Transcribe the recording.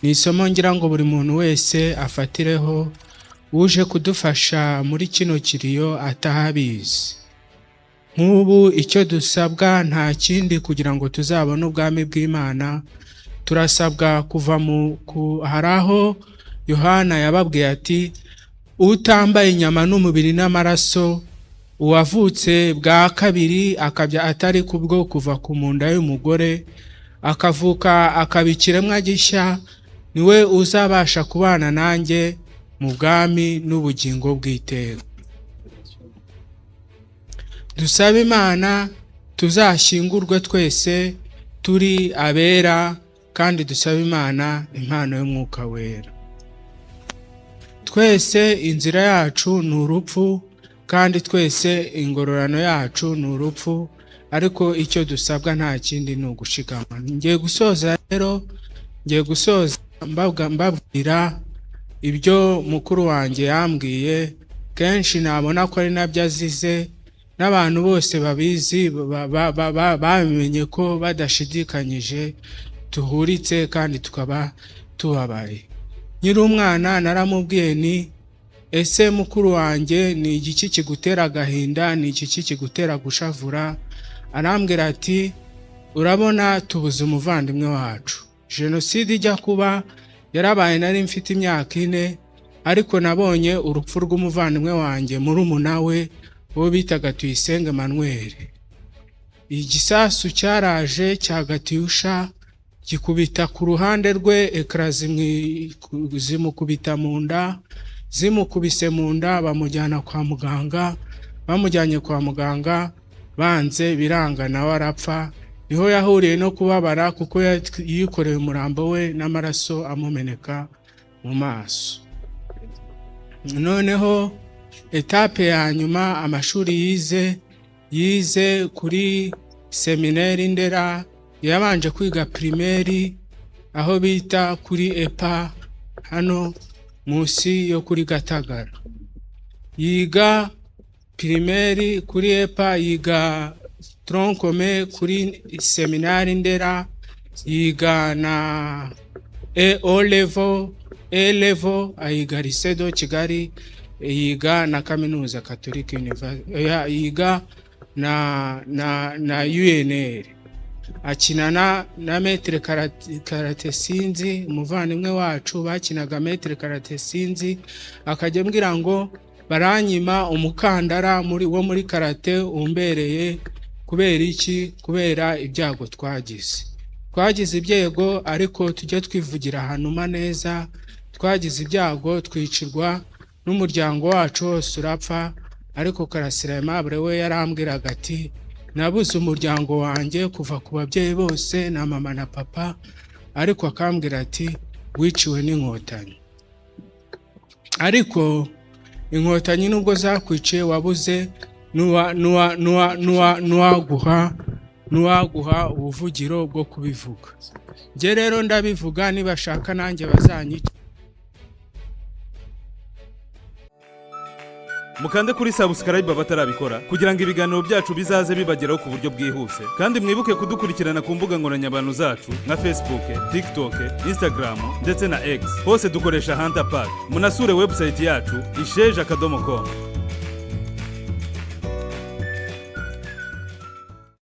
Ni isomo ngira ngo buri muntu wese afatireho, uje kudufasha muri kino kiriyo atahabizi. Nk'ubu icyo dusabwa nta kindi kugira ngo tuzabone ubwami bw'Imana, turasabwa kuva mu ku, hari aho Yohana yababwiye ati utambaye inyama n'umubiri n'amaraso, uwavutse bwa kabiri akabya atari kubwo kuva ku munda y'umugore, akavuka akaba ikiremwa gishya, niwe uzabasha kubana nanjye mu bwami n'ubugingo bw'iteka. Dusabe Imana tuzashyingurwe twese turi abera, kandi dusabe Imana impano y'Umwuka Wera. Twese inzira yacu ni urupfu, kandi twese ingororano yacu ni urupfu, ariko icyo dusabwa nta kindi ni ugushikama. Ngiye gusoza rero, ngiye gusoza mbabwira ibyo mukuru wanjye yambwiye kenshi, nabona ko ari nabyo azize, n'abantu bose babizi babimenye ko badashidikanyije tuhuritse kandi tukaba tubabaye. Nkiri umwana naramubwiye ni ese mukuru wanjye, ni igiki kigutera agahinda, ni igiki kigutera gushavura? Arambwira ati urabona tubuze umuvandimwe wacu. Jenoside ijya kuba yarabaye nari mfite imyaka 4, ariko nabonye urupfu rw'umuvandimwe wanjye murumuna we uwo bitaga Tuyisenge Emmanuel. Igisasu cyaraje cya Katyusha gikubita ku ruhande rwe, ekara zimukubita mu nda, zimukubise mu nda bamujyana kwa muganga, bamujyanye kwa muganga banze biranga nawe arapfa. Niho yahuriye no kubabara kuko yikoreye umurambo we n'amaraso amumeneka mu maso. Noneho étape ya nyuma, amashuri yize kuri seminari Ndera, yabanje kwiga primaire aho bita kuri EPA hano munsi yo kuri Gatagara. Yiga primaire kuri EPA, yiga tronc commun kuri seminari Ndera, yiga na O level, A level ayiga Lycée de Kigali, yiga na kaminuza Catholique University, yiga na UNR. Akinana na Maître Karate Sinzi, umuvandimwe wacu bakinaga. Maître Karate Sinzi akajya ambwira ngo baranyima umukandara muri wo muri karate umbereye. Kubera iki? Kubera ibyago twagize. Twagize ibyago, ariko tujye twivugira ahanuma neza. Twagize ibyago, twicirwa n'umuryango wacu wose urapfa, ariko Karasira Aimable we yarambwiraga ati nabuze umuryango wanjye kuva ku babyeyi bose na mama na papa, ariko akambwira ati wiciwe n'Inkotanyi, ariko Inkotanyi nubwo zakwiciye wabuze n'uwaguha ubuvugiro bwo kubivuga. Njye rero ndabivuga, nibashaka nanjye bazanyice. Mukande kuri subscribe abatarabikora kugira ngo ibiganiro byacu bizaze bibageraho ku buryo bwihuse, kandi mwibuke kudukurikirana ku mbuga nkoranyambaga zacu nka Facebook, TikTok, Instagram ndetse na X. Hose dukoresha Hunter Park. Munasure website yacu isheja.com.